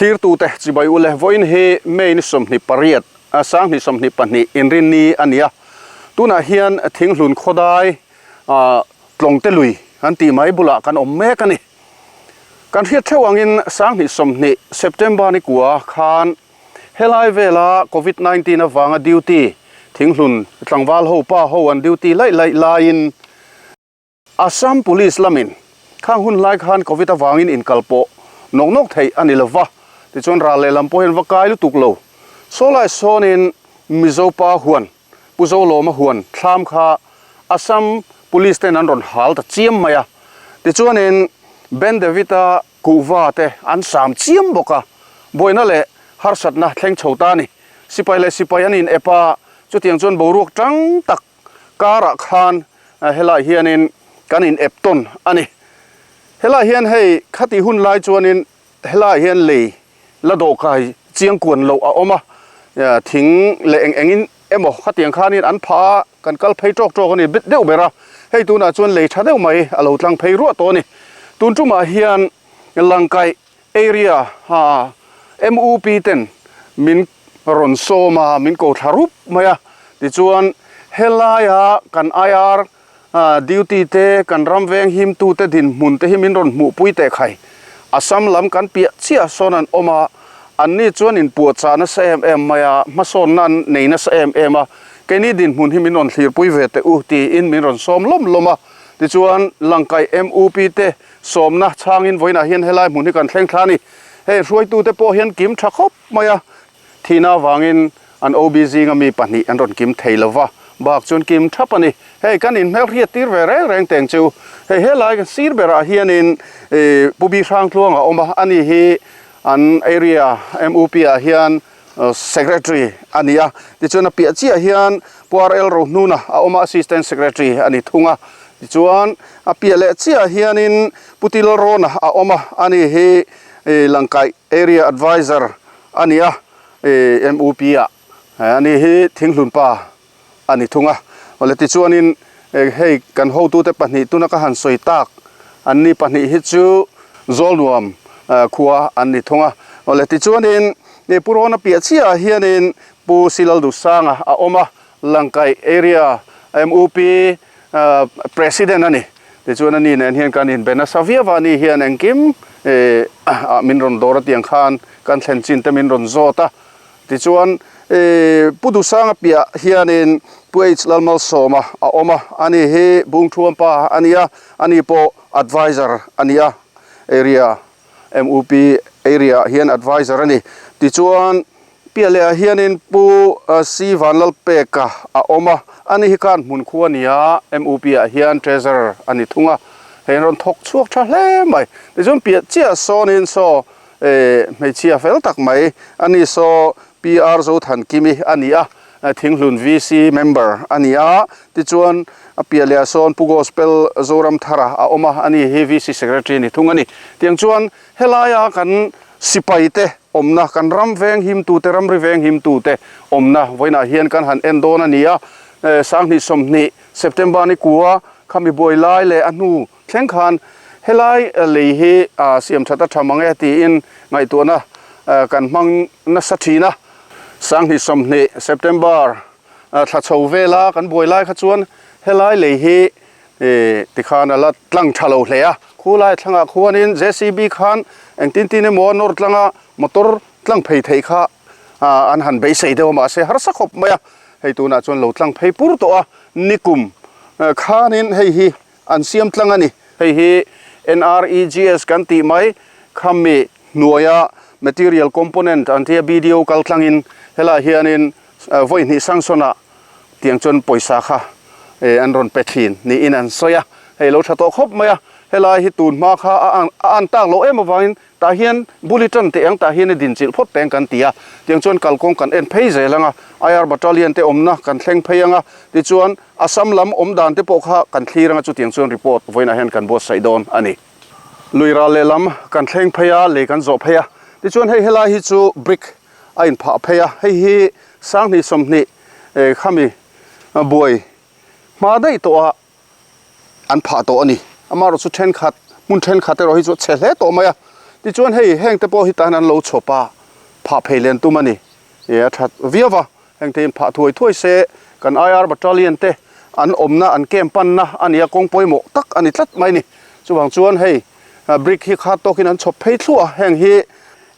Thlirtute chibai u le, vawiin hi May ni 28, 2022 inrinni a ni a. Tunah hian Thinghlun khawdai Tlawngte lui an tih mai bulah kan awm mek a ni. Kan hriat theuh angin 2020 September ni kua khan Helai vela Covid 19 avanga duty Thinghlun tlangval ho pa ho an duty laih laih laiin Assam Police lamin khang hun lai khan Covid avangin inkal pawh nawk nawk theih a ni lova, tichuan ral lehlam pawh hian va kai lutuk lo. Saw lai sawnin Mizo pa huan Pu Zolawma huan thlam kha Assam Police ten an rawn hal ta chiam mai a, tichuanin Ben David-a Kuhva te an sam chiam bawk a, buaina leh harsatna thleng chho ta a ni. Sipai leh sipai an in ep a, chutiang chuan boruak tang tak karah khan helaiah hianin kan in ep tawn a ni. Helaiah hian hei khatih hun lai chuanin helaiah hian lei la dawhkai chiang kuan loh a awm a, thing leh eng engin emaw khatiang khanin an phah a, kan kal phei tawk tawk a ni deuh ber a, hei tunah chuan lei tha deuh mai a lo tlang phei ruah tawh a ni. Tun tumah hian Langkaih area ha MUP ten min rawn sawm a, min ko thla rup mai a, tichuan helaia kan IR Duty te, kan ram veng himtu te dinhmun te hi min rawn hmuhpui teh khai. Assam lam kan piah chiah sawn an awm a, anni chuan inpuahchah nasa em em mai a, hmasawnna an nei nasa em em a, keini dinhmun hi min rawn thlirpui ve teh u tiin min rawn sawm lawm lawm a. Tichuan, Langkaih MUP te sawmna chhangin vawiinah hian helai hmun hi kan thleng thla a ni. Hei hruaitute pawh hian kim tha khawp mai a, Thihna avangin an OB zinga mi pahnih an rawn kim thei lo va, bak chuan kim thap a ni. Hei kan inhmelhriat tir ve reng reng teng chu hei helai kan sir berah hianin Pu Bi Hrangtluang a awm a, ani hi an area MUP ah hian Secretary a ni a, tichuan a piah chiah hian Pu RL Rohnuna a awm a, Assistant Secretary a ni thung a, tichuan a piah leh chiah hianin Pu Tilrawna a awm a, ani hi Langkaih Area Advisor a ni a, MUP ah a ni hi Thinghlun pa a ni thung a. Awle tichuanin hei kan hotute pahnih tuna ka han sawi tak an ni pahnih hi chu Zawlnuam khua an ni thung a. Awle tichuanin Pu Rawna piah chiahah hianin Pu Silaldusanga a awm a, Langkaih Area MUP President a ni. Tichuan ani nen hian kan inbe nasa viau a, ani hian engkim ah min rawn dawr a tiang khan kan thlen chin te min rawn zawt a. Tichuan Pu Dusanga piah hianin Pu H Lalmalsawma a awm a, ani hi Bungthuampa a ni a, ani pawh Adviser a ni a, Area MUP Area ah hian Adviser a ni. Tichuan Pialeh ah hianin Pu C Vanlalpeka a awm a, ani hi khan hmun khu a ni a, MUP ah hian Treasurer a ni thung a, hei an rawn thawk chhuak tha hle mai. Tichuan piah chiah sawnin saw hmeichhia fel tak mai a ni saw PR Zothankimi a ni a, Thinghlun VC member a ni a, tichuan a piah leh ah sawn Pu Gospel Zoramthara a awm a, ani hi VC Secretary a ni thung a ni. Tiang chuan helaia kan sipai te awmna, kan ram veng himtute, ramri veng himtute awmna vawiinah hian kan han en dawn a ni a, 2020 September ni kua khami buai lai leh a hnu thleng khan helai lei hi siam that a tha mang e tiin ngaihtuahna kan hmang nasa thin a, 2020 September thla chho vela kan buai lai kha chuan helai lei hi Tikhan a la tlang tha lo hle a, khulai thlangah khuanin JCB khan engtin tin emaw a nawr tlanga motor tlang phei theih kha an han beisei deuh a mahse harsa khawp mai a, hei tunah chuan lo tlang phei pur tawh a, nikum khanin hei hi an siam tlang a ni. Hei hi NREGS kan tih mai khami hnuaia material component an tia BDO kal tlangin helaiah hianin vawi hnih sanction-ah Tiang chuan pawisa kha an rawn pe thin niin an sawi a, hei lo tha tawh khawp mai a, helai hi tun hma kha a an tak loh em avangin tah hian buli tan teh ang tah hian i dinchilh phawt teng kan ti a, tiang chuan kalkawng kan en phei zel ang a, IR Battalion te awmna kan thleng phei ang a, tichuan Assam lam awm dan te pawh kha kan thlir ang a, chutiang chuan report vawiinah hian kan buatsaih dawn a ni. Lui ral lehlam kan thleng phei a, lei kan zawh phei a, tichuan hei helai hi chu brick a inphah phei a, hei hi 2020 khami buai hma daih tawh a an phah tawh a ni. Amaherawhchu thenkhat hmun thenkhat erawh hi chu a chhe hle tawh mai a. Tichuan hei heng te pawh hi tan an lo chhawp a, phah phei len tum a ni. Ih a that viau va, heng te in phah thuai thuai se kan IR Battalion te an awmna an camp panna a nia kawng pawimawh tak a ni tlat mai ni. Chuvang chuan hei brick hi khat tawkin an chhawp phei thluah a, heng hi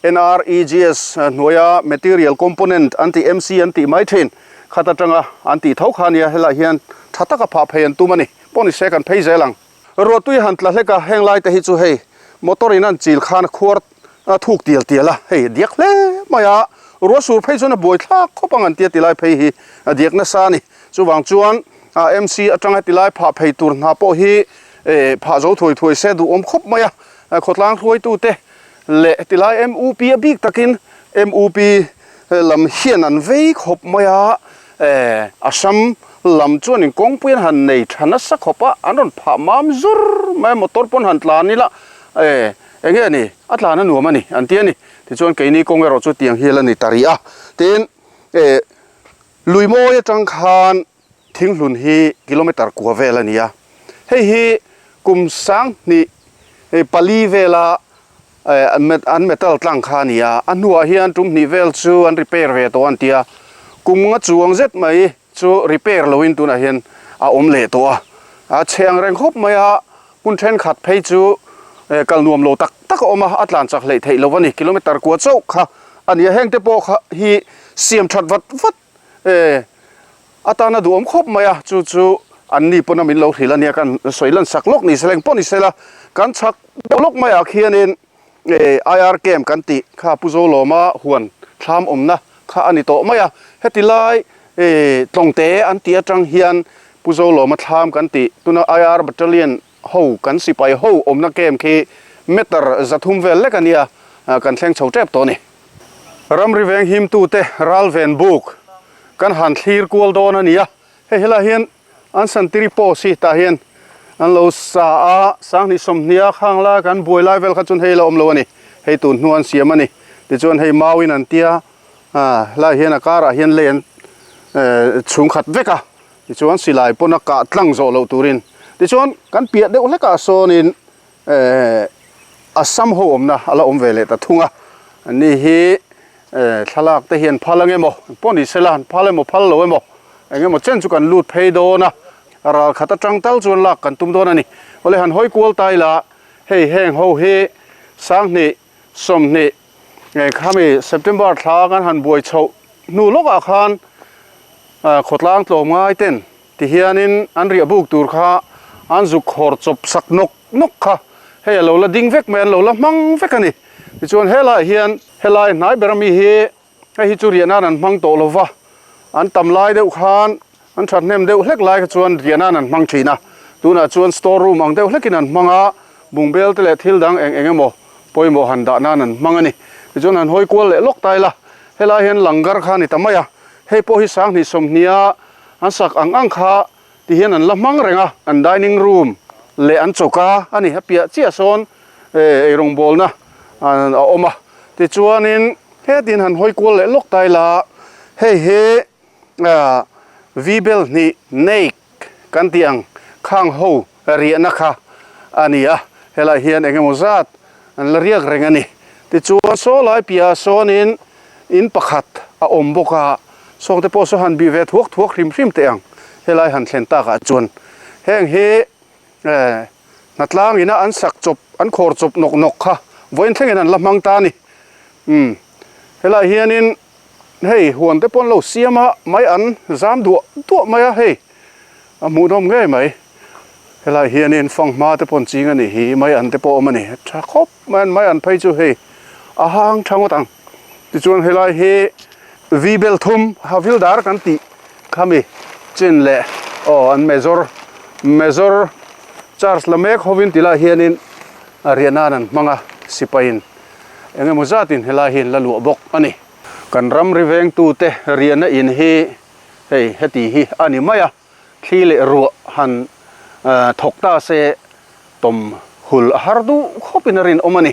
NREGS hnuaia material component an tih MC an tih mai thin khat atanga an tih tho kha a nia, helaiah hian tha taka phah phei an tum a ni. Pawh ni se kan phei zel ang. Ruahtui han tla hlek a, heng lai te hi chu hei motor in an chil khan a khuar a thuk tial tial a, hei a diak hle mai a, ruah sur phei chuan a buai thlak khawp ang an tia tilai phei hi a diak nasa a ni. Chuvang chuan MC atanga tilai phah phei tur hna pawh hi phah zo thuai thuai se duhawm khawp mai a, khawtlang hruaitute leh tilai MUP a bik takin MUP lam hian an vei khawp mai a, Assam lam chuanin kawngpui an han nei tha nasa khawp a, an rawn phah mam zur mai a, motor pawn han tlan ila eng nge ni a tlan a nuam a ni an ti a ni. Tichuan keini kawng erawh chu tiang hial a ni ta rih a, tin lui mawi atang khan Thinghlun hi kilometre kua vel a ni a, hei hi kum 20 pali vela an metal tlang kha a ni a, a hnuah hian tum hnih vel chu an repair ve tawh a an ti a, kum nga chuang zet mai chu repair loin tunah hian a awm leh tawh a, a chhe ang reng khawp mai a, hmun thenkhat phei chu kal nuam lo tak tak a awm a, a tlan chak hleih theih lo a ni, kilometre kua chauh kha a ni a, hengte pawh kha hi siam that vat vat A tana duhawm khawp mai a, chu chu an ni pawna min lo hrilh a nia, kan sawi lan sak lawk ni sela, engpawh ni sela, kan chhak deuh lawk maiah khianin IR camp kan tih kha Pu Zolawma huan thlam awmna kha a ni tawh mai a, heti lai Tlawngte an tih atang hian Pu Zolawma thlam kan tih tuna IR Battalion ho kan sipai ho awmna camp khi meter 300 vel lek a nia, kan thleng chho tep tawh a ni. Ramri veng himtute ralven buk kan han thlir kual dawn a ni a, hei helaiah hian an santiri post hi tah hian an lo sa a, 2020 khang lai kan buai lai vel kha chuan hei la awm lo a ni, hei tun hnu an siam a ni, tichuan hei mauin an tia ah helaiah hian a karah hian lei an chhung khat vek a, tichuan silai pawn a kah tlang zawh loh turin, tichuan kan piah deuh hlekah sawnin Assam ho awmna a la awm ve leh ta thung a, ani hi thlalak te hian phal ang emaw pawh ni sela an phal emaw phal lo emaw eng emaw chen chu kan lut phei dawn a, ral khat atang tal chuan lak kan tum dawn a ni. Awle han hawi kual ta ila hei heng ho hi 2020 khami September thla kan han buai chhoh hnu lawkah khan khawtlang tlawm ngai ten Tihianin an riah buk tur kha an zuk khawr chawp sak nawk nawk kha hei a lo la ding vek mai, an lo la hmang vek a ni. Tichuan helaiah hian helai hnai ber ami hi hei hi chu riah nan an hmang tawh lo va, an tam lai deuh khan an thathnem deuh hlek lai kha chuan riah nan an hmang thin a. Tunah chuan store room ang deuh hlekin an hmang a, bungbel te leh thil dang eng eng emaw pawimawh han dah nan an hmang a ni. Tichuan han hawi kual leh lawk ta ila, helai hian langar kha a ni ta mai a, hei pawh hi 2020 a An sak ang ang kha ti hian an la hmang reng a, an dining room leh an choka a ni, a piah chiah sawn eirawngbawlna a awm a, tichuanin hetin han hawi kual leh lawk ta ila hei hi V-bel hnih neik kan tih ang khang ho riahna kha a ni a, helaiah hian eng emaw zat an la riak reng a ni. Tichuan saw lai piahah sawnin in pakhat a awm bawk a, sawngte pawh saw han bih ve thuak thuak hrim hrim teh ang helai han thlen takah chuan heng hi hnatlang ina an sak chawp an khawr chawp nawk nawk kha vawiin thlengin an la hmang ta a ni. Umm helaiah hianin hei huan te pawh an lo siam a mai an zam duah duah mai a hei. A hmuhnawm ngei mai. Helai hianin fanghma te pawh an ching a nih hi, mai an te pawh a awm a ni. Tha khawp mai an mai an phei chu hei a hang tha ngawt ang. Tichuan helai hi V bel thum Havildar kan tih khami chin leh aw an major major charge la mek hovin ti lai hianin a riah nan an hmang a, sipaiin eng emaw zatin helai hi an la luah bawk a ni. Kan ramri vengtute riahna in hi Hei heti hi a ni mai a, thli leh ruah han thawk ta se tawm hul a har duh khawpin a rinawm a ni.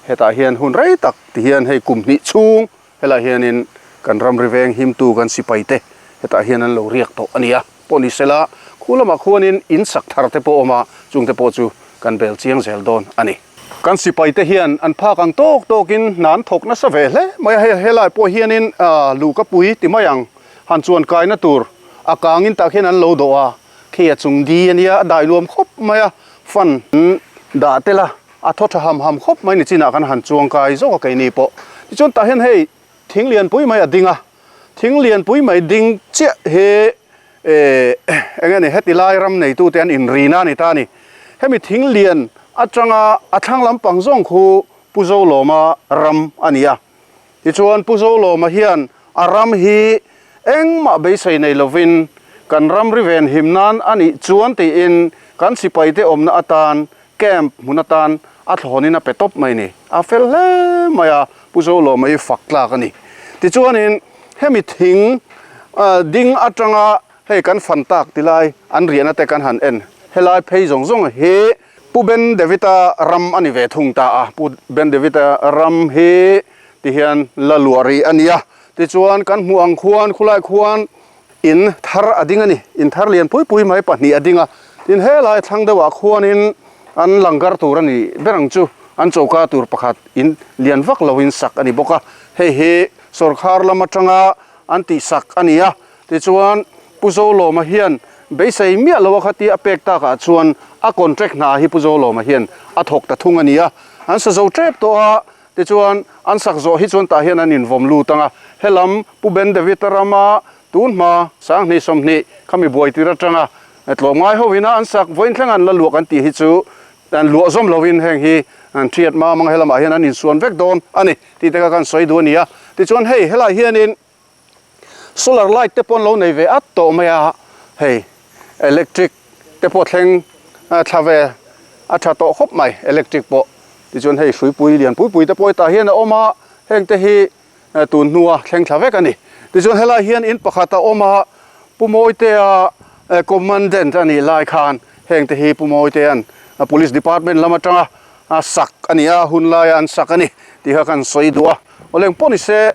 Hetah hian hun rei tak ti hian hei kum hnih chhung helaiah hianin kan ramri veng himtu kan sipai te hetah hian an lo riak tawh a ni a. Pawh ni sela khu lamah khuanin in sak thar te pawh a awm a, chungte pawh chu kan bel chiang zel dawn a ni. Kan sipai te hian an phak ang tawk tawkin hna an thawk nasa ve hle mai a, hei helai pawh hianin luhka pui ti mai ang han chuan kaina tur a kangin tah khian an lo dawh a, khi a chung di a nia a dai nuam khawp mai a, fan dah tel a, a thaw tha ham ham khawp mai ni chinah kan han chuang kai zawk a keini pawh. Tichuan tah hian hei thing lianpui mai a ding a, thing lianpui mai ding chiah hi Eh, eng nge ni, heti lai ram neitute an inrina a ni ta a ni. Hemi thing lian atanga a thlang lampang zawng khu Pu Zolawma ram a ni a. Tichuan Pu Zolawma hian a ram hi engmah beisei nei lovin kan ramri ven him nan a nih chuan tiin kan sipaite awmna atan camp hmun atan a thlawnin a pe tawp mai a ni. A fel hle mai a, Pu Zolawma hi fak tlak a ni. Tichuanin hemi thing ding atanga hei kan fan tak ti lai an riahna te kan han en helai phei zawng zawng hi Pu Ben David-a ram a ni ve thung ta a. Pu Ben David-a ram hi tihian la luah rih a ni a. Tichuan kan hmuh ang khuan khulai khuan In thar a ding a ni. In thar lian pui pui mai pahnih a ding a. Tin helai thlang deuhah khuanin an langar tur a ni ber ang chu. An choka tur pakhat in lian vak loin sak a ni bawk a. Hei hi sawrkhar lam atanga an tih sak a ni a. Tichuan Pu Zolawma hian beisei miah lo a khatia a pek takah chuan a contract hna hi Pu Zolawma hian a thawk ta thung a ni a. An sa zo tep tawh a. Tichuan, an sak zawh hi chuan tah hian an invawm lut ang a, helam Pu Ben David-a rama tun hma 20 20 khami buai tir atanga tlawmngai ho ina an sak vawiin thleng an la luah kan tih hi chu an luah zawm lovin heng hi an thiat mam ang a, helamah hian an insuan vek dawn a ni tih te kha kan sawi duh a ni a. Tichuan hei helai hianin Solar light te pawh an lo nei ve at tawh mai a, hei electric te pawh thleng thla ve a tha tawh khawp mai electric pawh tichuan hei hruipui lian pui pui te pawh hetah hian a awm a, heng te hi tun hnua thleng thla vek a ni. Tichuan helai hian in pakhat a awm a, Pu Mawitea commandant a nih lai khan heng te hi Pu Mawitea'n police department lam atanga sak a ni a, hun laia an sak a ni tih kha kan sawi duh a, awleng pawh ni se.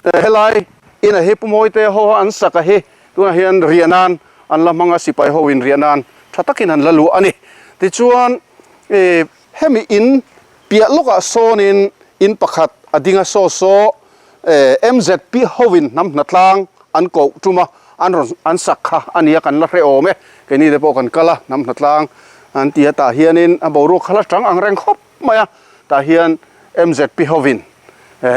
Helai inah hi Pu Mawite ho an sak a hi tunah hian riah nan an la hmang a, sipai ho in riah nan tha takin an la luah a ni. Tichuan ih hemi in piah lawkah sawnin in pakhat a ding a, saw saw MZP ho in hnam hnatlang an koh tum a, an rawn an sak kha a nia kan la hrehawm e, keini te pawh kan kal a, hnam hnatlang an ti a tah hianin a boruak kha la chang ang reng khawp mai a, tah hian MZP ho in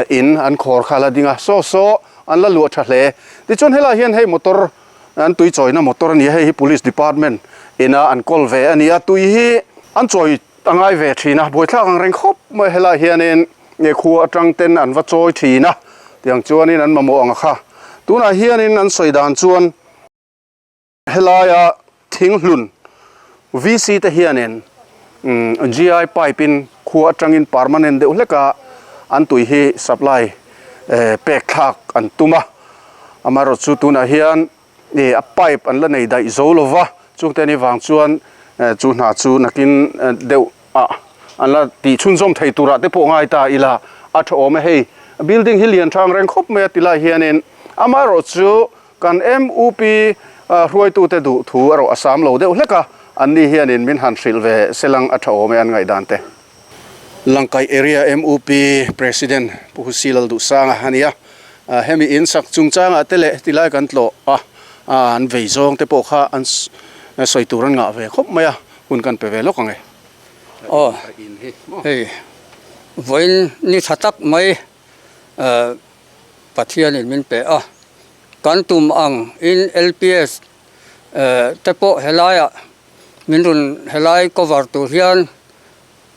In an khawr kha la ding a, saw saw an la luah tha hle. Tichuan helaiah hian hei motor an tui chawina motor a ni a, hei hi Police Department ina an kawl ve a ni a, tui hi an chawi a ngai ve thin a, buaithlak ang reng khawp mai helaiah hianin khua atang ten an va chawi thin a, tiang chuanin an mamawh ang a kha. Tunah hianin an sawi dan chuan. Helaia thinghlun VC te hianin GI pipe in khua atangin permanent deuh hlek a an tui hi supply pek thlak an tum a, amaherawh chu tunah hian a pipe an la nei daih zo lova chungte ni vang chuan chu hna chu nakin deuh ah an la tih chhunzawm thei turah te pawh ngai ta ila a tha awm e hei building hi lian tha ang reng khawp mai a ti lai hianin amaherawh chu Kan MUP hruaitute duh thu erawh a sam lo deuh hlek a, anni hianin min han hrilh ve selang a tha awm e an ngaihdan te. Langkaih Area MUP President Pu Husi Lalduhsanga a ni a, hemi in sak chungchangah te leh tilai kan tlawh a, an vei zawng te pawh kha an sawi tur an ngah ve khawp mai a, hun kan pe ve lawk ang e. Aw, hei vawiin ni tha tak mai Pathianin min pe a, kan tum ang in LPS te pawh helaiah min rawn helai cover tur hian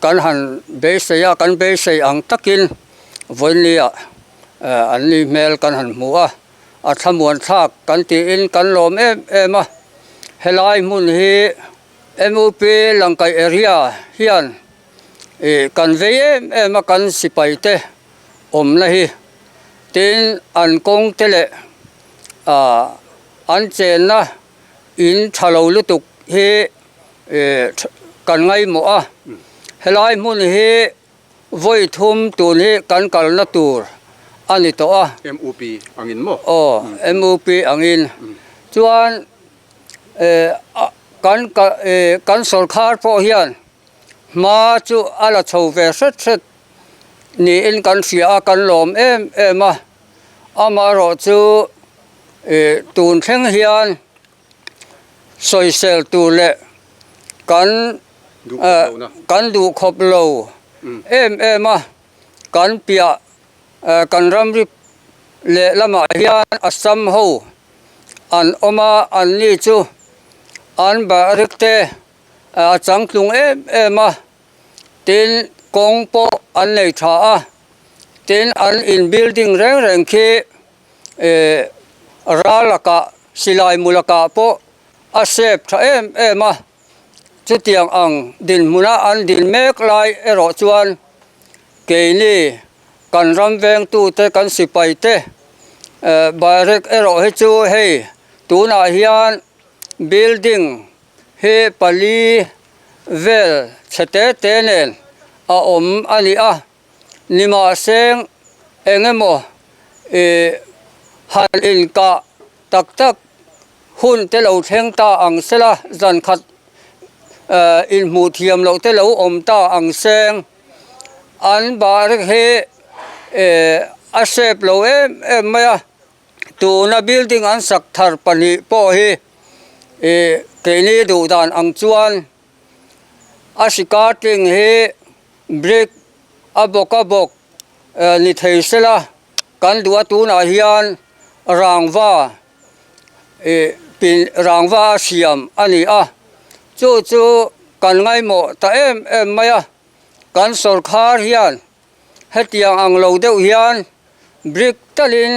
kan han beisei a, kan beisei ang takin vawiinliah an ni hmel kan han hmu a, a thlamuan thlak kan tiin kan lawm em em a, helai hmun hi MUP Langkaih area hian ih kan vei em em a kan sipai te. awmna hi tin an kawng te leh ah an chenna in tha lo lutuk hi ih kan ngaihmawh a helai hmun hi vawi thum tun hi kan kalna tur a ni tawh a. MUP angin maw? Aw MUP angin chuan eh kan kan sawrkhar pawh hian. Hma chu a la chho ve hret hret niin kan hria a, kan lawm em em a. Amaherawh chu ih tun thleng hian sawisel tur leh kan kan duhkhawp lo em em a, kan piah kan ramri lehlamah hian Assam ho an awm a, anni chu an barrick te a changtlung em em a, tin kawng pawh an nei tha a, tin an in building reng reng khi eh ral lakah silai mu lakah pawh a sep tha em em a, chutiang ang dinhmuna an din mek lai erawh chuan keini kan ram vengtute kan sipai te eh barrack erawh hi chu hei tunah hian building He pali vel chhe te te nen a awm a ni a, nimahseng eng emaw ih han inkah tak tak hun te lo thleng ta ang sela, zan khat eh inhmuh thiam loh te lo awm ta ang seng an barek hi eh a sep lo em em mai a. Tuna building an sak thar pahnih pawh hi ih keini duh dan ang chuan a sikar tling hi brick a bawk a bawk eh ni thei sela kan duh a tunah hian rangva ih pin rangva a siam a ni a chu chu kan ngaimawh ta em em mai a kan sawrkhar hian hetiang ang lo deuh hian brick talin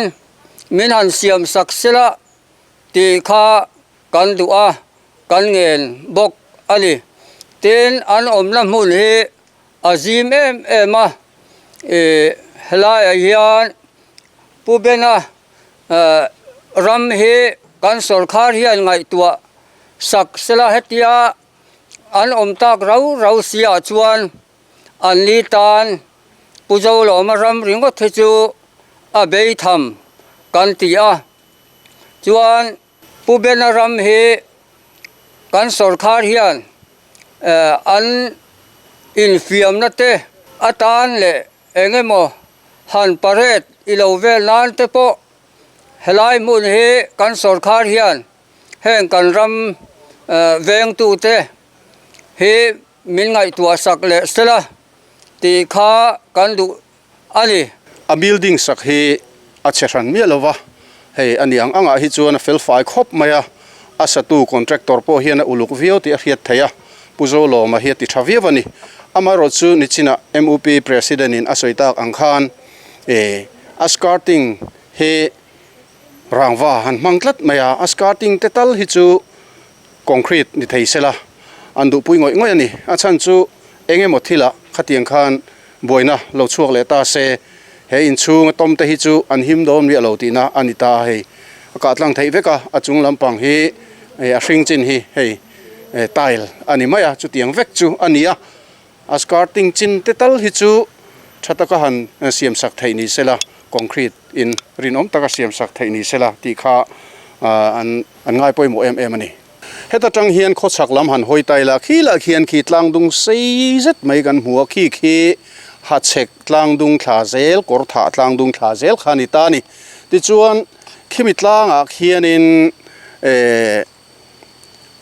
min han siam sak sela tih kha kan duh a, kan ngen bawk a ni. Tin, an awmna hmun hi a zim em em a, ih helaiah hian Pu Bena ram hi kan sawrkhar hian ngaihtuah sak sela hetia an awm tak rau rau siah chuan An ni tan Pu Zolawma ram ringawt hi chu a bei tham kan ti a, chuan Pu Bena ram hi kan sawrkhar hian an infiamna te atan leh eng emaw han parade i lo vel nan te pawh helai hmun hi kan sawrkhar hian heng kan ram vengtute hi Min ngaihtuah sak leh sela tih kha kan duh a ni. A building sak hi a chhe hran miah lova, hei a ni ang angah hi chuan a fel fai khawp mai a, a satu contractor pawh hian a uluk viau tih a hriat theih a, Pu Zolawma hi a ti tha viau a ni. Amaherawhchu nichinah MUP President in a sawi tak ang khan eh a skirting hi rangva han hmang tlat mai a, a skirting te tal hi chu concrete ni thei sela an duhpui ngawih ngawih a ni. A chhan chu eng emaw thilah khatiang khan buaina lo chhuak leh ta se, he inchhunga tawm te hi chu an him dawn miah lo tihna a ni ta a hei. A kah tlang theih vek a, a chung lampang hi a hring chin hi hei tile a ni mai a, chutiang vek chu a ni a. A skirting chin te tal hi chu tha taka han siam sak theih ni sela, concrete in rinawm taka siam sak theih ni sela tih kha an an ngai pawimawh em em a ni. Heta tang hian khawchhak lam han hawi tai la, khi lah khian khi tlangdung sei zet mai kan hmu a, khi khi hachhek tlangdung thla zel, kawr thah tlangdung thla zel kha a ni ta a ni. Tichuan khimi tlangah khianin eh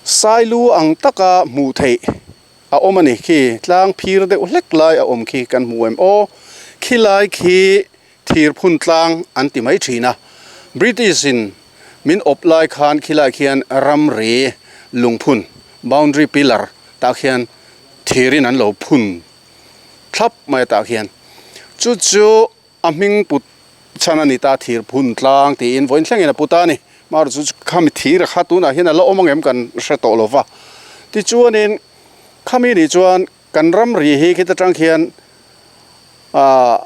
sailu ang taka hmuh theih a awm a ni khi tlang phir deuh hlek lai a awm khi kan hmu em aw khi lai khi thir phun tlang an ti mai thin a British in min awp lai khan khi lai khian ramri lungphun boundary pillar tah khian thir in an lo phun thlap mai a tah khian chu chu A hming put chhan a ni ta thir phun tlang tiin vawiin thlengin a pu ta a ni. Marawh chu khami thir a kha tunah hian a la awm angem kan hre tawh lo va. Tichuanin khami nih chuan kan ramri hi khita tang khian ah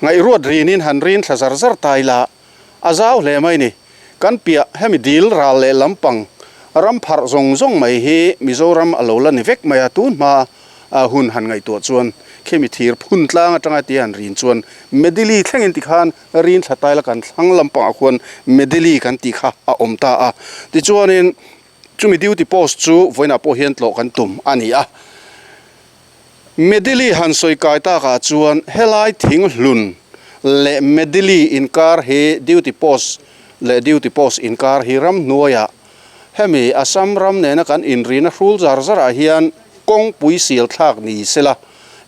ngaihruat rinin han rin thla zar zar ta ila a zau hle mai ni. Kan piah hemi dil ral leh lampang ram pharh zawng zawng mai hi Mizoram a lo la ni vek mai a, tun hma hun han ngaihtuah chuan khimi thir phun tlang atanga tia han rin chuan Medili thlengin tikhan rin thla taila kan thlang lampangah khuan Medili kan tih kha a awm ta a. Tichuanin chumi duty post chu vawiinah pawh hian tlawh kan tum a ni a. Medili han sawi kai takah chuan helai thinghlun leh Medili inkar hi duty post leh duty post inkar hi ramhnuaiah hemi Assam ram nena kan inrina hrul zar zarah hian kawngpui sial thlak ni sela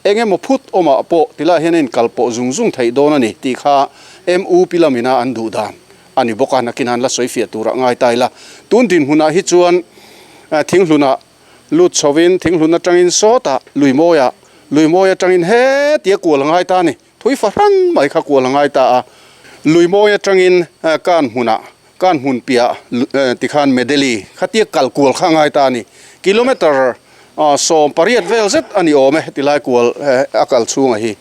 eng emaw phut awmah pawh tilai hian a inkal pawh zung zung theih dawn a ni tih kha MUP lamina an duh dan a ni bawk a, nakin han la sawi fiah turah ngai ta ila. Tun dinhmunah hi chuan thinghlunah lut chhovin thinghlun atangin sawtah Luimawiah, Luimawi atangin hetia kual a ngai ta a ni. Thui fahran mai kha kual a ngai ta a. Luimawi atangin kan hmunah, kan hmun piah tikhan Medeli khatia kal kual kha a ngai ta a ni. Kilometre 18 vel zet a ni awm e tilai kual a kal chhungah hi.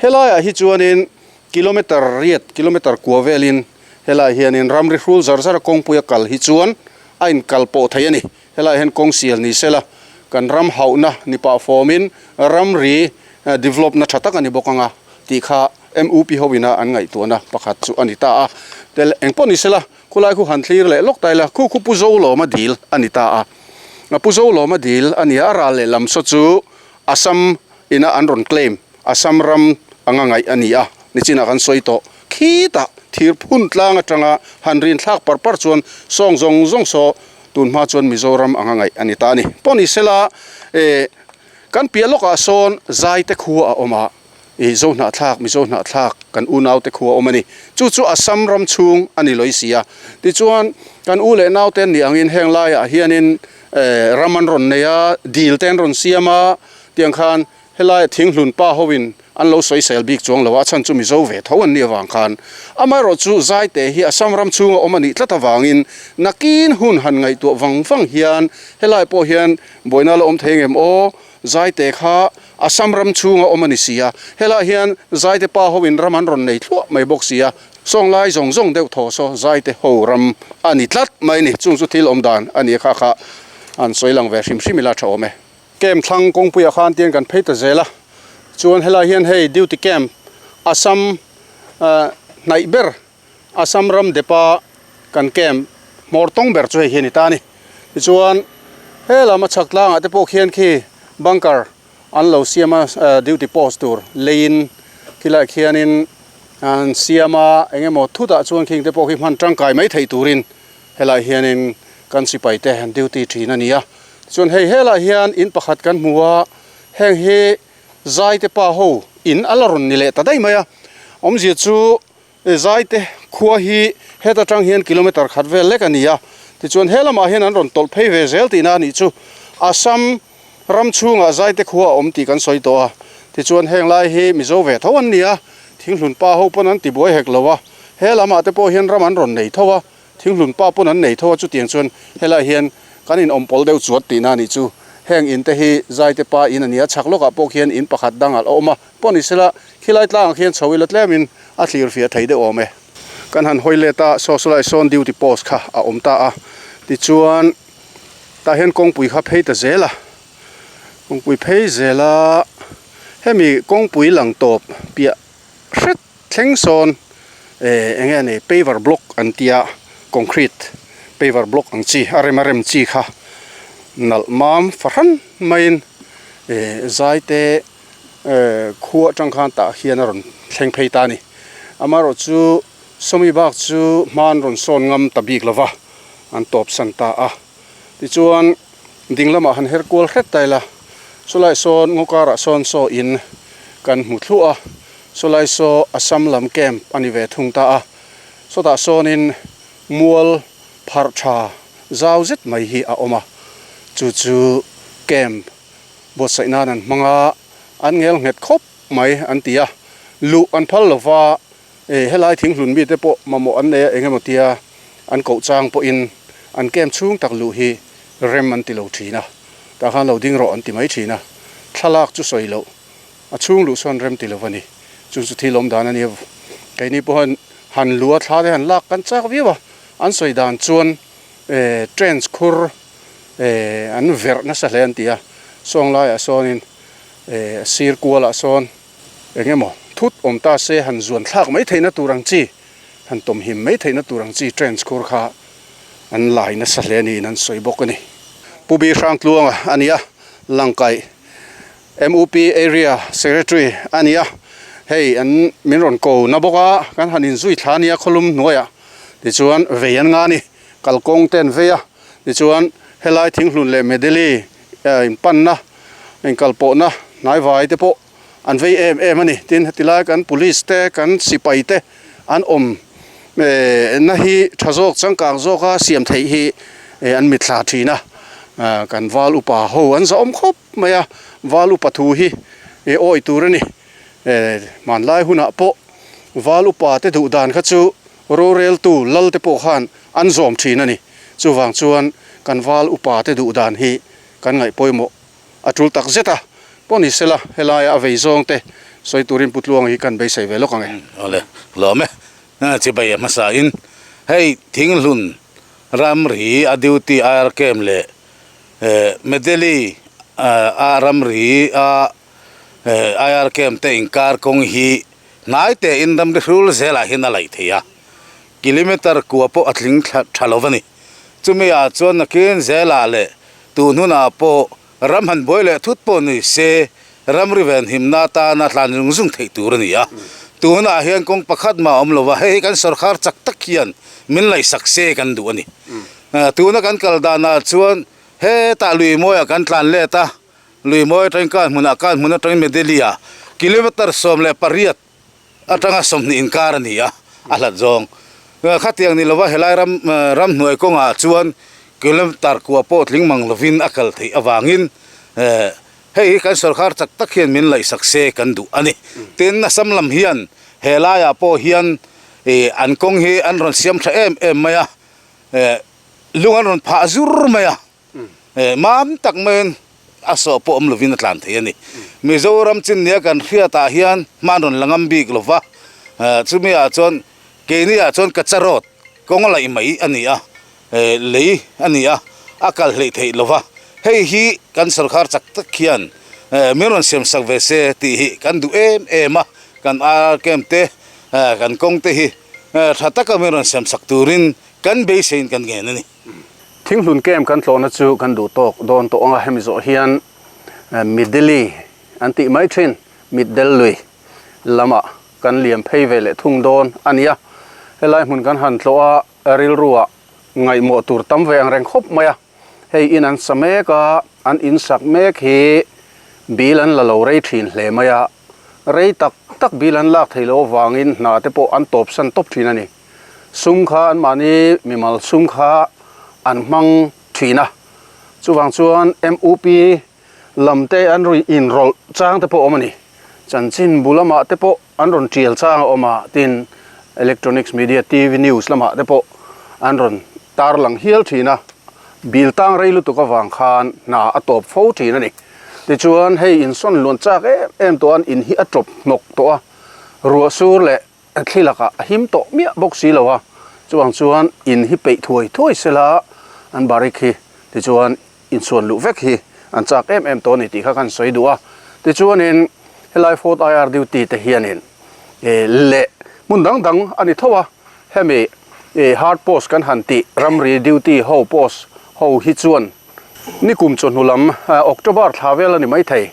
Helaiah hi chuanin Kilometre riat, kilometre kua velin helaiah hianin ramri hrul zar zara kawngpuia kal hi chuan a inkal pawh thei a ni. Helaiah hian kawng sial ni sela kan ram hauhna ni pah fawmin ramri develop na tha tak a ni bawk anga tih kha MUP ho ina an ngaihtuahna pakhat chu a ni ta a. Tel engpawh ni sela khulai khu han thlir leh lawk ta ila khu khu Pu Zolawma dil a ni ta a. Pu Zolawma dil a ni a, a ral leh lam saw chu Assam ina an rawn claim Assam ram anga ngaih a ni a, nichinah kan sawi tawh. Khitah thir phun tlang atanga han rin thlak par par chuan sawng zawng zawng saw tun hma chuan Mizoram anga ngaih a ni ta a ni. Pawh ni sela eh kan piah lawkah sawn Zaite khua a awm a, ih Zohnahthlak Mizo hnahthlak kan unaute khua a awm a ni. Chu chu Assam ram chhung a ni lawih si a. Tichuan kan u leh naute an nih angin heng laiah hianin eh ram an rawn nei a, dil te an rawn siam a, tiang khan Helai thinghlun pa hoin an lo sawisel bik chuang lo a, a chhan chu Mizo ve tho an nih avang khan. Amaherawhchu Zaite hi Assam ram chhunga awm a nih tlat avangin nakin hun han ngaihtuah vang vang hian helai pawh hian buaina la awm thei ngem aw, Zaite kha Assam ram chhunga awm a ni si a, helai hian Zaite pa hoin ram an rawn nei thluah mai bawk si a, sawnglai zawng zawng deuh thaw saw Zaite ho ram a ni tlat mai ni, chung chu thil awm dan a ni a kha kha an sawi lang ve hrim hrim ila tha awm e. Camp thlang kawngpuiah khan tiang kan phei ta zel a, chuan helai hian hei duty camp Assam hnaih ber Assam ram depa kan camp hmawr tawng ber chu hei hi a ni ta a ni. Tichuan he lama chhak tlangah te pawh khian khi bunker an lo siam a duty post tur leiin khilaiah khianin an siam a engemaw thutah chuan khing te pawh khi hman tangkai mai theih turin Helaiah hianin kan sipai te an duty thin a ni a, chuan hei helaiah hian in pakhat kan hmu a, heng hi Zaite pa ho in a la rawn ni leh ta daih mai a, awmzia chu Zaite khua hi heta tang hian kilometer khat vel lek a ni a, tichuan he lamah hian an rawn tawlh phei ve zel tihna a nih chu Assam ram chhungah Zaite khua a awm tih kan sawi tawh a, tichuan heng lai hi Mizo ve tho an ni a, Thinghlun pa ho pawn an tibuai hek lo a, he lamah te pawh hian ram an rawn nei tho a. Thinghlun pa pawn an nei tho a, chutiang chuan helaiah hian kan in awmpawl deuh chuat tihna a nih chu. Heng in te hi Zaite pa in a ni a, chhak lawkah pawh khian in pakhat dang a awm a, pawh ni sela khilai tlangah khian chho ila tlemin a thlir fiah thei deuh awm e. Kan han hawi let a, saw sawlai sawn duty post kha a awm ta a, tichuan tah hian kawngpui kha phei ta zel a, kawngpui phei zel a, hemi kawngpui lang tawp piah hret Thleng sawn eh eng nge ni paver block an tia concrete paver block ang chi a rem a rem chi kha nalh mam fahran maiin eh zai te eh khua atang khan tah hian a rawn thleng phei ta a ni amaherawh chu sawmi bak chu hma an rawn sawn ngam ta bik lova an tawp san ta a tichuan ding lamah han her kual hret ta ila chulaiah sawn ngaw karah sawn saw in kan hmu thluah a. Chulai saw Assam lam camp a ni ve thung ta a, sawtah sawnin mual pharh tha zau zet mai hi a awm a, chu chu camp buatsaih nan an hmang a, an ngel nghet khawp mai an ti a, luh an phal lo va, eh helai thinghlun mite pawh mamawh an nei a eng emaw tia an koh chang pawhin an camp chhung tak luh hi rem an ti lo thin a, tah khan lo ding rawh an ti mai thin a, thlalak chu sawi loh. A chhung luh sawn rem ti lo a ni. Chu chu thil awm dan a nia. Keini pawh han luh a thla te han lak kan chak viau a. An sawi dan chuan eh trains khur eh an verh nasa hle an ti a. Sawng laiah sawnin eh sir kualah sawn eng emaw thut awm ta se han zuan thlak mai theihna tur ang chi, han tawmhim mai theihna tur ang chi trains khur kha an lai nasa hle niin an sawi bawk a ni. Pu Bi Hrangtluanga a nia, Langkaih. MUP Area Secretary a ni a, hei an min rawn ko na bawk a, kan han inzui thla a nia khawlum hnuaiah tichuan vei an nga a ni, kalkawng te an vei a, tichuan helai Thinghlun leh Medeli inpanna inkalpawhna hnaivai te pawh an vei em em a ni. Tin, heti lai kan police te, kan sipai te an awm na hi tha zawk changkang zawka siam theih hi an mitthla thin a, kan val upa ho an zahawm khawp mai a, val upa thu hi awi tur a ni. Hmanlai hunah pawh val upa te duh dan kha chu roreltu lal te pawh khan an zawm thin a ni. Chuvang chuan kan val upa te duh dan hi kan ngaih pawimawh A tul tak zet a, pawh ni sela helaia a vei zawng te sawi turin Pu Tluanga hi kan beisei ve lawk ang e. Awle, lawm e. Chibai a hmasa in hei Thinghlun ramri a duty IR camp leh Medeli a ramri a IR camp te inkar kawng hi hnai te in ramri hrul zelah hian a laih thei a, kilometer kua pawh a tling tha lo a ni. Chumi ah chuan nakin zelah leh Tun hunah pawh ram han buai leh thut pawh ni se ramri ven himna atana tlan zung zung theih tur a ni a. Tun hunah hian kawng pakhat mah a awm lo va, hei hi kan sawrkar chak tak hian min laihsak se kan duh a ni. Tuna kan kal danah chuan hetah lui mawiah kan tlan let a, lui mawi atangin kan hmunah kan hmun atangin Medelia kilometre 18 atanga 20 inkar a ni a, a hlat zawng. Khatiang ni lova helai ram ramhnuai kawngah chuan kilometer kua pawh tling mang lovin a kal theih avangin hei hi kan sawrkar chak tak hian min laihsak se kan duh a ni. Tin, Assam lam hian helaiah pawh hian an kawng hi an rawn siam tha em em mai a, lung an rawn phah zur mai a. Mam tak maiin a sawh pawh awm lovin a tlan thei a ni. Mizoram chin nia kan hriatah hian hman rawn la ngam bik lo va, chumi ah chuan keini ah chuan kacha road kawng a laih mai a ni a, lei a ni a, a kal hleih theih lo va. Hei hi kan sawrkar chak tak hian min rawn siam sak ve se tih hi kan duh em em a, kan RR camp te, kan kawng te hi tha taka min rawn siam sak turin kan beiseiin kan ngen a ni. Thinghlun camp kan tlawhna chu kan duh tawk dawn tawh ang a, hemi zawh hian Mideli an tih mai thin, Mitdel lui lamah kan liam phei ve leh thung dawn a nia. Helai hmun kan han tlawh a, rilruah ngaihmawh tur tam ve ang reng khawp mai a. Hei in an sa mek a, an in sak mek hi bill an la lo rei thin hle mai a, rei tak tak bill an lak theih loh avangin hna te pawh an tawpsan tawp thin a ni. Sum kha anmahni mimal sum kha an hmang thin a, chuvang chuan MUP lam te an rawn inrawlh chang te pawh a awm a ni. Chanchin bu lamah te pawh an rawn tial chang a awm a, tin electronics media TV news lamah te pawh an rawn tarlang hial thin a, bill tang rei lutuk avang khan hna a tawp fo thin a ni. Tichuan hei insawn luan chak em em tawh a, in hi a tawp hnawk tawh a, ruah sur leh Thli lakah a him tawh miah bawk si lo a, chuvang chuan in hi peih thuai thuai sela an barik hi tichuan insuan luh vek hi an chak em em tawh a ni tih kha kan sawi duh a. Tichuanin helai Fourth IR duty te hianin leh hmun dang dang a ni tho a, hemi hard post kan han tih ramri duty ho post ho hi chuan nikum chawhnu lam October thla vel a ni maithei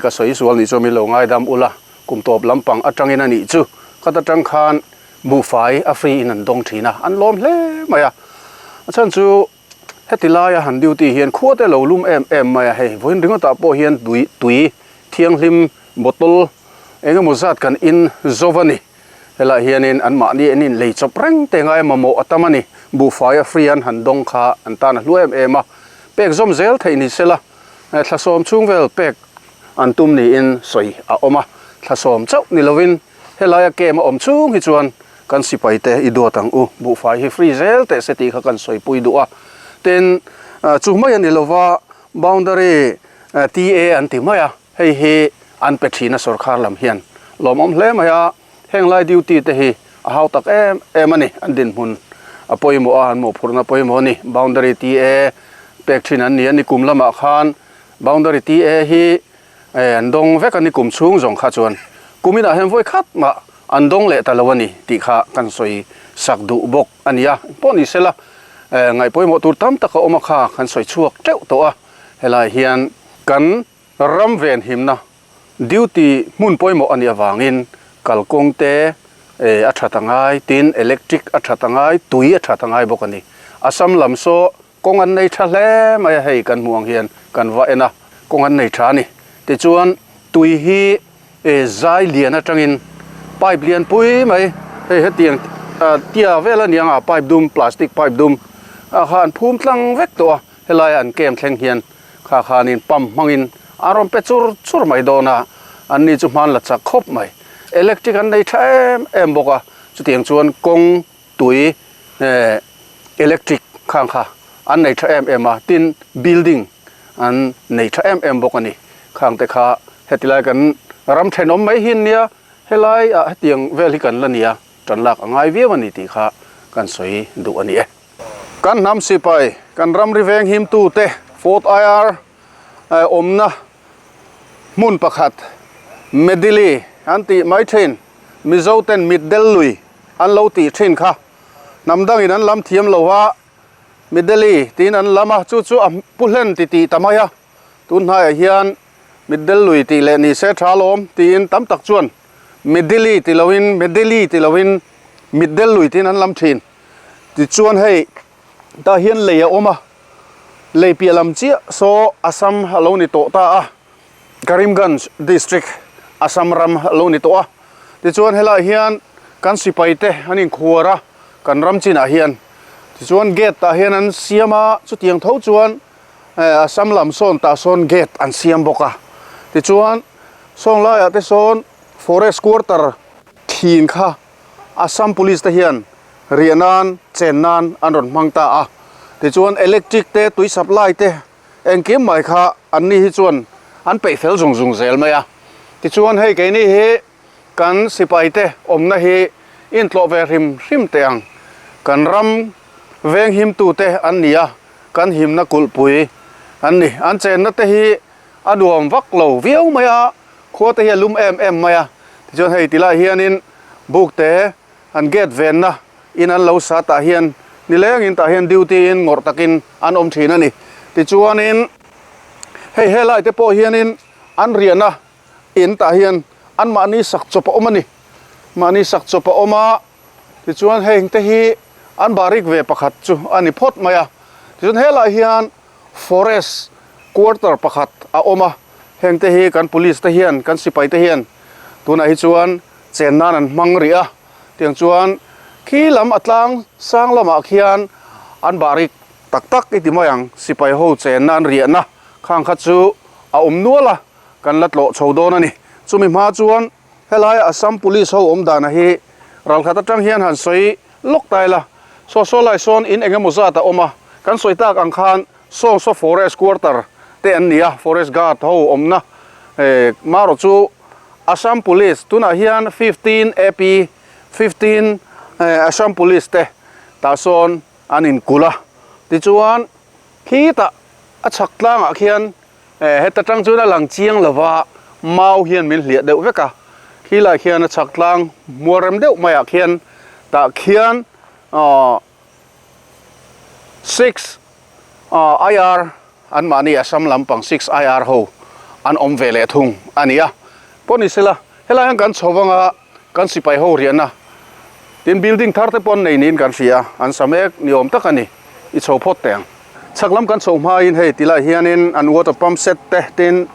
ka sawi sual nih chuan min lo ngaidam ula. Kum tawp lampang atangin a nih chu khat atang khan buhfai a free in an dawng thin a, an lawm hle mai a. A chhan chu heti laia han duty hian khua te lo lum em em mai a, hei vawiin ringawtah pawh hian tui tui thianghlim bottle eng emaw zat kan in zo va ni. Helaiah hianin anmahni an inlei chawp reng te ngai mamawh a tam a ni. Buhfai a free an han dawng kha an tan a hlu em em a, pek zawm zel theih ni sela thlasawm chhung vel pek an tum niin sawi a awm a, thlasawm chauh ni lovin helaia camp a awm chhung hi chuan kan sipai te i duat ang u, buhfai hi free zel teh se tih kha kan sawipui duh a. Tin, chu mai a ni lova boundary TA an ti mai a, hei hi an pe thin a sawrkhar lam hian lawmawm hle mai a, heng lai duty te hi a hau tak em em a ni, an dinhmun a pawimawh a, an mawhphurhna pawimawh a ni, boundary TA pek thin an ni a, nikum lamah khan Boundary TA hi an dawng vek a ni kum chhung zawng kha chuan kum inah hian vawi khat mah an dawng leh ta lo a ni tih kha kan sawi sak duh bawk a ni a. Pawh ni sela ngaih pawimawh tur tam tak a awm a kha kan sawi chhuak teuh tawh a, helai hian kan Ram venhimna duty hmun pawimawh a nih avangin kalkawng te a that a ngai, tin electric a that a ngai, tui a that a ngai bawk a ni. Assam lam saw kawng an nei tha hle mai a, hei kan hmuh ang hian kan va en a, kawng an nei tha a ni. Tichuan tui hi zai lian atangin pipe lian pui mai hei hetiang tia vel a ni ang a, pipe dum plastic pipe dum ah kha an phum tlang vek tawh a, helaia an kem thleng hian Kha khanin pump hmangin an rawn pe chur chur mai dawn a, an ni chu hman la chak khawp mai. Electric an nei tha em em bawk a, chutiang chuan kawng tui eh electric khang kha an nei tha em em a, tin building an nei tha em em bawk a ni. Khang te kha heti lai kan ram thenawm mai hi an nia, helai ah hetiang vel hi kan la nia, tan lak a ngai viau a ni tih kha kan sawi duh a ni e. Kan hnam sipai, kan ramri veng himtute Fourth IR awmna hmun pakhat Medili an tih mai thin, Mizo ten Mitdel lui an lo tih thin kha hnam dangin an lam thiam lo a, Mideli tiin an lam a, chu chu a pu hlen ti tih ta mai a, tun hnaiah hian Mitdel lui tih leh ni se tha lawm tiin tam tak chuan Medili ti loin Medeli ti loin Mitdel lui tiin an lam thin. Tichuan hei tah hian lei a awm a, lei piah lam chiah saw Assam a lo ni tawh ta a, Karimganj district Assam ram a lo ni tawh a. Tichuan helaiah hian kan sipai te an inkhuar a, kan ram chinah hian. Tichuan gate tah hian an siam a, chutiang tho chuan Assam lam sawn tah sawn gate an siam bawk a. Tichuan sawng laiah te sawn forest quarter thin kha Assam Police te hian riah nan, chen nan an rawn hmang ta a. Tichuan electric te, tui supply te engkim mai kha an ni hi chuan an peih fel zung zung zel mai a. Tichuan hei keini hi kan sipai te awmna hi intlawh ve hrim hrim teh ang. Kan ram veng himtu te an ni a, kan himna kulhpui an ni. An chenna te hi a nuam vak lo viau mai a, khua te hi a lum em em mai a. Tichuan hei tilai hianin buk te an gate venna in an lo sa tah hian nilengin tah hian duty in ngawrh takin an awm thin a ni. Tichuanin hei helai te pawh hianin an riahna in tah hian anmahni sak chawp a awm a ni. Mahni sak chawp a awm a, tichuan heng te hi an barik ve pakhat chu a ni phawt mai a. Tichuan helai hian Forest quarter pakhat a awm a, heng te hi kan police te hian, kan sipai te hian tunah hi chuan chen nan an hmang rih a, tiang chuan khi lam a tlang sang lamah khian an barik tak tak i ti mai ang, sipai ho chen nan riahna khang kha chu a awm nual a, kan la tlawh chho dawn a ni. Chumi hma chuan Helai Assam Police ho awm dana hi ralkhat atang hian han sawi lawk ta ila. Saw saw lai sawn in eng emaw zat a awm a, kan sawi tak ang khan sawng saw Forest Quarter te an ni a, Forest Guard ho awmna marawh chu Assam Police tunah hian 15 AP 15 Assam Police te tah sawn an inkulh a, tichuan khitah a chhak tlangah khian Heta tang chuan a lang chiang lova, mau hian min hliah deuh vek a, khilai khian a chhak tlang mual rem deuh maiah khian tah khian aw six aw IR an mahni Assam lampang six IR ho an awm ve leh thung a ni a, pawh ni sela helai hian kan chho vanga kan sipai ho riahna tin building thar te pawh an nei niin kan hria a, an sa mek ni awm tak a ni, i chho phawt teh ang. Chhak lam kan chhoh hmain hei ti lai hianin an water pump set te tin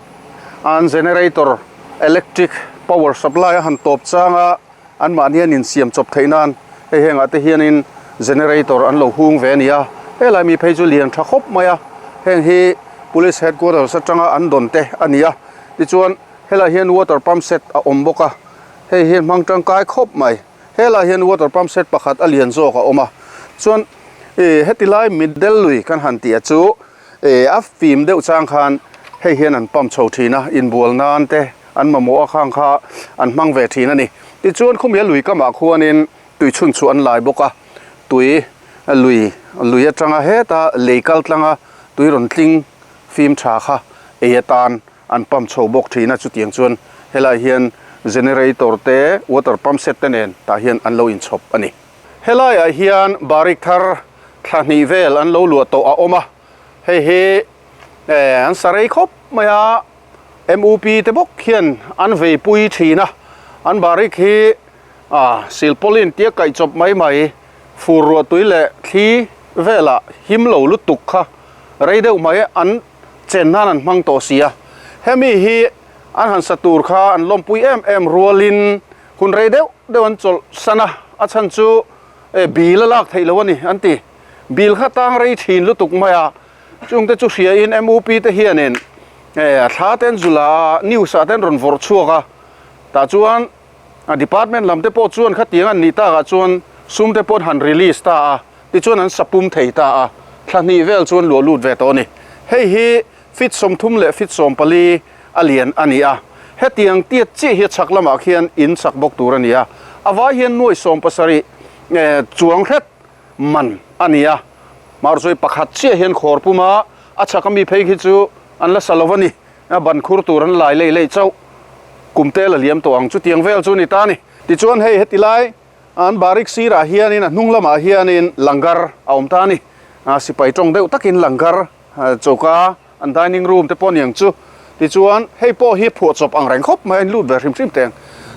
an generator electric power supply a han tawp chang a, anmahni an insiam chawp theih nan hei hengah te hianin generator an lo hung ve a ni a, helai mi phei chu lian tha khawp mai a, heng hi police headquarters atanga an dawn te a ni a, tichuan helai hian water pump set a awm bawk a, hei hi hmang tangkai khawp mai. Helai hian water pump set pakhat a lian zawk a awm a, chuan ih heti lai mitdel lui kan han tih a chu ih a fim deuh chang khan hei hian an pump chho thin a, inbual nan te an mamawh a khang kha an hmang ve thin a ni. Tichuan khumia lui kamah khuanin tui chhun chhuah an lai bawk a, tui lui lui atanga heta lei kal tlanga tui rawn tling fim tha kha ei atan an pump chho bawk thin a, chutiang chuan helai hian generator te water pump set te nen tah hian an lo inchhawp a ni. Helaiah hian barik thar thla hnih vel an lo luah tawh a awm a, hei hi eh an sa rei khawp mai a, MUP te bawk hian an veipui thin a, an barik hi ah silpaulin tia kaih chawp mai mai fur ruah tui leh thli velah him lo lutuk kha rei deuh mai an chen nan an hmang tawh si a. Hemi hi an han sa tur kha an lawmpui em em rualin hun rei deuh deuh an chawlh san a, a chhan chu eh bil a lak theih loh a ni an ti. Bil kha tang rei thin lutuk mai a, chungte chu hriain MUP te hianin eh thla te an zula a, news ah te an rawn vawrh chhuak a, tah chuan a department lam te pawh chuan khatiang an nih takah chuan sum te pawh an han release ta a, tichuan an sapum thei ta a, thla hnih vel chuan luah lut ve tawh a ni. Hei hi feet 30 leh feet 14 a lian a ni a, hetiang tiat chiah hi a chhak lamah khian in chak bawk tur a ni a, a vai hian nuai 70 chuang hret man a ni a, Marzuai pakhat chiah hian khawr pum a, a chhak ami phei khi chu an la sa lo a ni, a ban khur tur an lai lei lei chauh, kum te la liam tawh ang chutiang vel chu a ni ta a ni. Tichuan hei heti lai an barik sirah hianin a hnung lamah hianin langar a awm ta a ni, sipai tawng deuh takin langar choka an dining room te pawh a ni ang chu. Tichuan hei pawh hi phuahchawp ang reng khawp mai a inlut ve hrim hrim teng.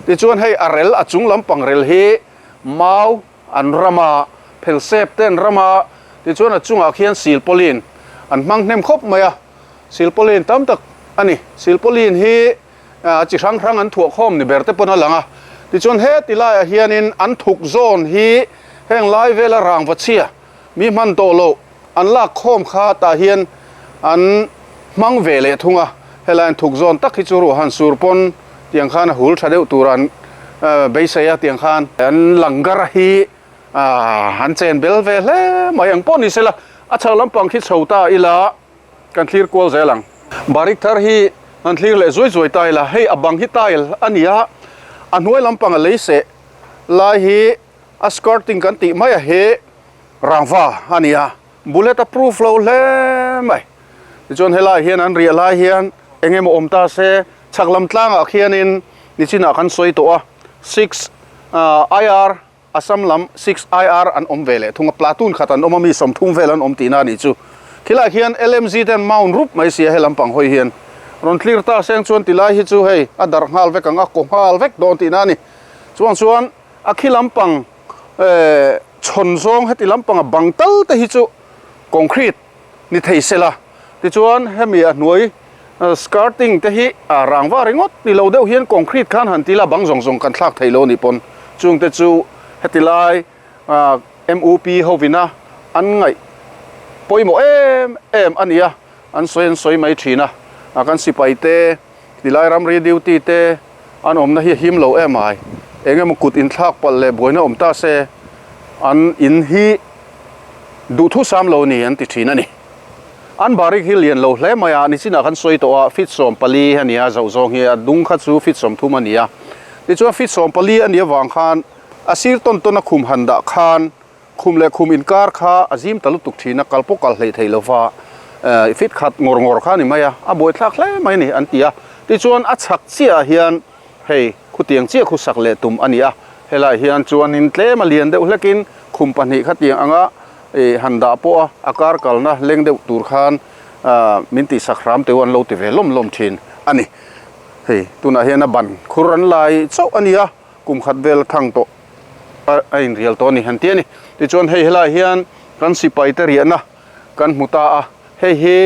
Tichuan hei a rel a chung lampang rel hi mau An rama phel sep te an rama tichuan a chungah khian silpauline an hmang hnem khawp mai a, silpauline tam tak a ni. Silpauline hi chi hrang hrang an thuah khawm ni ber te pawn a lang a, tichuan heti laiah hianin an thuk zawn hi heng lai vela rangva chhia mi hman tawh loh an lak khawm kha tah hian an hmang ve leh thung a, helai an thuk zawn tak hi chu ruah han sur pawn tiang khan a hul tha deuh tur an beisei a, tiang khan an langar hi an chen bel ve hle mai ang pawh ni sela, a chho lampang khi chho ta ila kan thlir kual zel ang. Barik thar hi an thlir leh zuai zuai ta ila, hei a bang hi tile a ni a, a hnuai lampang a lei seh lai hi a skirting kan tih mai a hi Rangva a ni a, bullet a proof lo hle mai. Tichuan helaiah hian an riah lai hian eng emaw awm ta se, chhak lam tlangah khianin nichinah kan sawi tawh a, six IR, Assam lam six IR an awm ve leh thung a, platoon khat an awm a, mi 30 vel an awm tihna a nih chu. Khilaiah khian LMZ te an mount rup mai si a, he lampang hawi hian rawn clear ta seng chuan tilai hi chu hei a darh nghal vek ang a, kaw nghal vek dawn tihna a ni. Chuang chuan a khi lampang eh chhawn zawng heti lampanga bang tal te hi chu concrete ni thei sela, tichuan hemi a hnuai skirting te hi a rangva ringawt ni lo deuh hian concrete khan han ti la bang zawng zawng kan thlak thei lo a nih pawn chung te chu heti lai ah MUP hovina an ngaih pawimawh em em a ni a, an sawi an sawi mai thin a, kan sipai te. Tilai ramri duty te an awmna hi a him lo em ai. Eng emaw kut inthlak palh leh buaina awm ta se an in hi duhthu sam lo ni an ti thin a ni. An barik hi lian lo hle mai a, nichinah khan sawi tawh a, feet 14 a ni a, zoh zawng hi a dung kha chu feet 30 a ni a. Tichuan feet 14 a nih avang khan a sir tawn tawn a khum han dah khan Khum leh khum inkar kha a zim ta lutuk thin a, kal pawh kal hleih theih lova fit khat ngawr ngawr kha a ni mai a, a buaithlak hle mai a ni an ti a. Tichuan a chhak chiahah hian hei khutiang chiah khu sak leh tum a ni a, helaiah hian chuanin tlem a lian deuh hlekin khum pahnih khatiang anga han dah pawh a, a kar kalna leng deuh tur khan min tihsak hram teu an lo ti ve lawm lawm thin a ni. Hei tunah hian a ban khur an lai chauh a ni a, kum khat vel a thang tawh. a inrial tawh a ni han ti a ni. Tichuan hei helaiah hian kan sipai te riahna kan hmu ta a, hei hi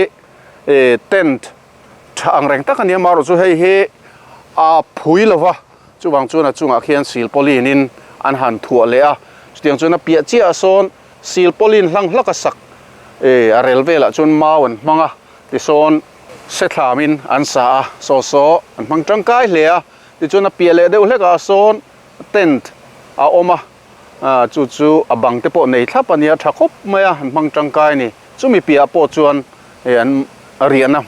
tent tha ang reng tak a ni a, amaherawh chu hei hi a phui lo va, chuvang chuan a chungah khian silpauline in an han thuah leh a, chutiang chuan a piah chiahah sawn silpauline hlang hlak a sak a rel velah chuan mau an hmang a, tisawn sethlamin an sa a, saw saw an hmang tangkai hle a, tichuan a piah leh deuh hlekah sawn Tent a awm a, chu chu a bang te pawh nei thlap a nia, tha khawp mai a, an hmang tangkai a ni. Chumi piahah pawh chuan hei an riahna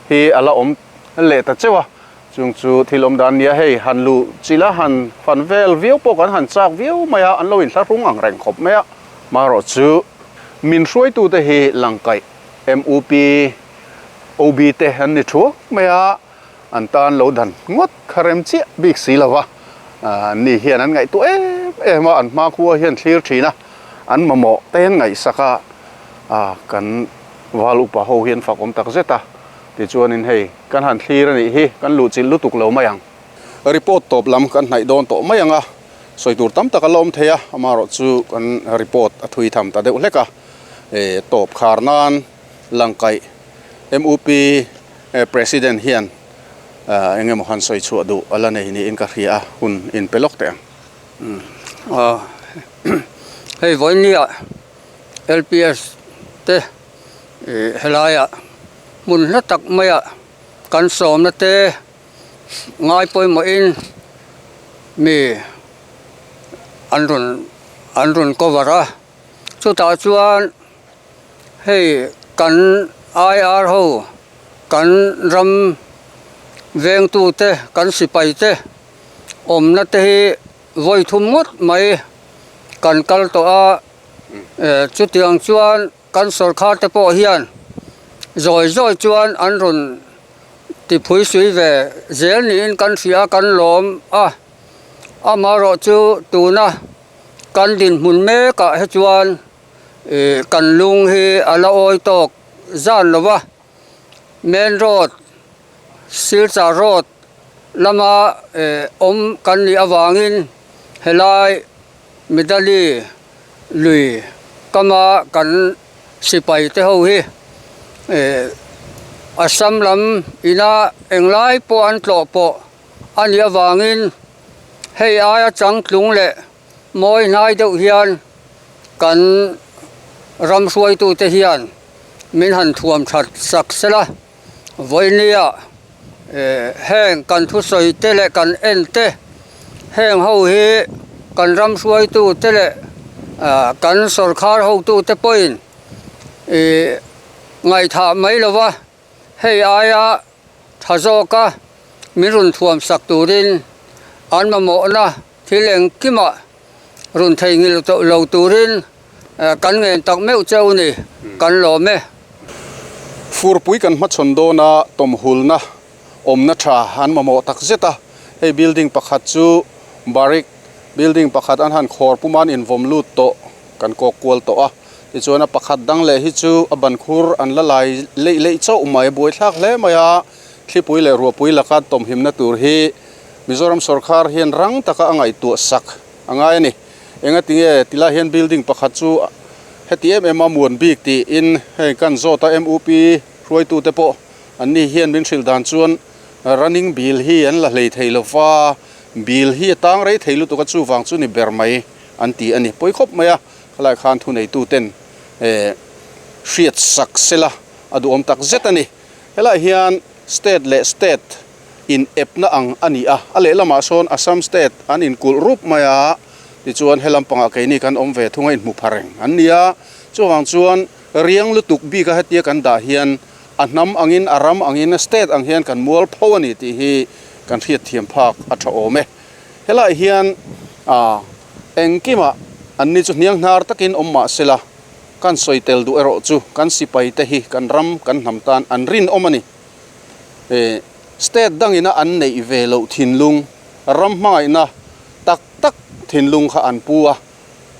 hi a la awm leh ta cheuh a, chung chu thil awm dan a nia. Hei han luh chilh a, han fan vel viau pawh kan han chak viau mai a, an lo inthlahrung ang reng khawp mai a. Marawh chu min hruaitute hi Langkaih MUP OB te an ni thuak mai a. An tan lo dan ngawt kha rem chiah bik si lo va, an ni hian an ngaihtuah em em a, an hmakhua hian thlir thin a, an mamawh te an ngaihsak a, kan val upa ho hian fak awm tak zet a, Tichuanin hei kan han thlir a nih hi, kan luhchilh lutuk lo mai ang. Report tawp lam kan hnaih dawn tawh mai ang a, sawi tur tam tak a la awm thei a, amaherawhchu kan report a thui tham ta deuh hlek a, tawp khar nan langkaih MUP President hian eng emaw han sawi chhuah duh a la nei niin ka hria a, hun in pe lawk teh ang. Hei vawinia LPS te helaiah hmun hla tak maiah kan sawmna te ngai pawimawhin mi an rawn an rawn cover a chutah chuan hei kan IR ho kan ram vengtu te kan sipai te awmna te hi vawi thum ngawt mai kan kal tawh a chutiang chuan. Kan sawrkhar te pawh hian zawi zawi chuan an rawn ti phui sui ve zel niin kan hria a, kan lawm a. Amaherawhchu tuna kan dinhmun mekah hi chuan ih kan lung hi a la awi tawk zan lo va, main road Silchar road lama ih awm kan nih avangin helai Midali lui kama kan sipai te ho hi eh Assam lam ina englai pawh an tlawh pawh a nih avangin hei aia changtlung leh mawi hnai deuh hian kan ram hruaitute hian min han thuam that sak sela vawinia eh heng kan thusawi te leh kan en te heng ho hi kan ram hruaitu te leh ah kan sawrkhar hotu te pawhin ih ngaihthah mai lo va hei aia tha zawka min rawn thuam sak turin an mamawhna thil engkimah rawn theihnghilh tawh lo turin kan ngen tak meuh cheu ni kan lawm e. Furpui kan hmachhawn dawn a tawmhulna awmna tha an mamawh tak zet a, hei building pakhat chu barrick building pakhat an han khawr pum a an invawm lut tawh kan kawk kual tawh a, tichuan a pakhat dang leh hi chu a ban khur an la lai leih leih chauh mai a buaithlak hle mai a, thlipui leh ruahpui laka tawmhimna tur hi Mizoram sawrkhar hian rang taka a ngaihtuah sak a ngai a ni. Engati nge tilai hian building pakhat chu heti em em a muan bik tiin hei kan zawt a MUP hruaitute pawh an ni hian min hrilh dan chuan running bill hi an la hlei thei lo va, bill hi a tang rei thei lutuk a chuvang chu ni ber mai an ti a ni. Pawi khawp mai a, khalai khan thuneituten eh hriat sak sela a duhawm tak zet a ni. Helaiah hian state leh state in epna ang a ni a, a lehlamah sawn Assam state an inkulh rup mai a, tichuan helam pangah keini kan awm ve thung a inhmu pha reng an ni a, chuvang chuan riang lutuk bika hetia kan dah hian a hnam angin a ram angin state ang hian kan mual pho a ni tih hi kan hriatthiam phak a tha awm e. Helaiah hian ah engkimah anni chu hniang hnar takin awm mah sela kan sawi tel duh erawh chu kan sipai te hi kan ram kan hnam tan an rinawm a ni. Eh state dangina an neih ve loh thinlung, ram hmangaihna tak tak thinlung kha an pu a,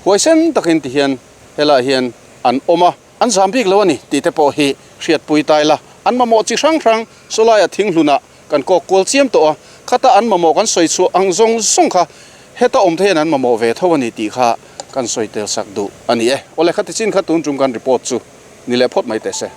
huaisen takin ti hian helaiah hian an awm a, an zam bik lo a ni tih te pawh hi hriatpui ta ila, an mamawh chi hrang hrang sawlaiah thinglunah kan kawk kual chiam tawh a, khata an mamawh kan sawi chhuah ang zawng zawng kha heta awm te hian an mamawh ve tho a ni tih kha kan sawi tel sak duh a ni e. Awle khati chin kha tun tum kan report chu ni leh phawt mai teh se.